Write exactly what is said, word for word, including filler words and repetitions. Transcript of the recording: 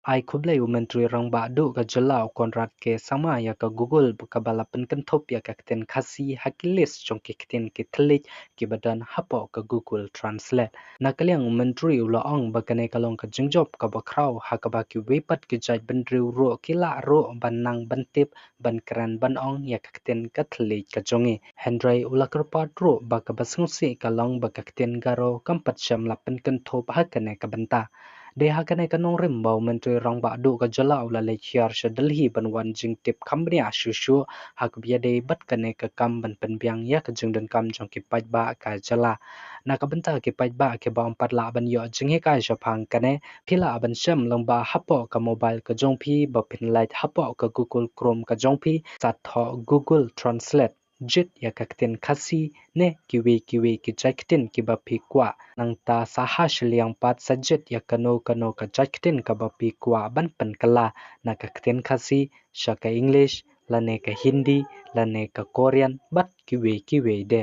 Ai khublei u Myntri Rangbah Duh ka jylla u Conrad K Sangma ïa ka Google kaba la pynkynthup ïa ka ktien Khasi ha ki list jong ki ktien ki thylliej kiba don hapoh ka Google Translate. Na ka liang u Myntri u la ong ba kane ka long ka jingjop kaba khraw ha kaba kiwei pat ki jaitbynriew ruh ki lah ruh ban nang ban tip ban kren ban ong ïa ka ktien ka thylliej ka jong ngi. Hynrei u la kyrpad ruh ba kaba sngewsih ka long ba ka ktien Garo kam pat shym la pynkynthup ha kane ka bynta. Dei ha kane ka nongrim ba u Myntri Rangbah Duh ka jylla u la leit hiar sha Delhi ban wan jingtip kham bniah shuh shuh ha kaba ïadei bad kane ka kam ban pynbiang ïa ka jingdonkam jong ki paidbah ka jylla. Na ka bynta ki paidbah kiba ym pat lah ban ïoh jinghikai shaphang kane, phi lah ban shem lyngba hapoh ka mobile ka jong phi ba phin leit hapoh ka Google Chrome ka jong phi, sa thoh Google Translate, jied ïa ka ktien Khasi ne kiwei kiwei ki jaitktien kiba phi kwah. Nangta sa ha shiliang pat sa jied ïa kano kano ka jaitktien kaba phi kwah ban pynkylla, na ka ktien Khasi sha ka English lane ka Hindi lane ka Korean bad kiwei kiwei de.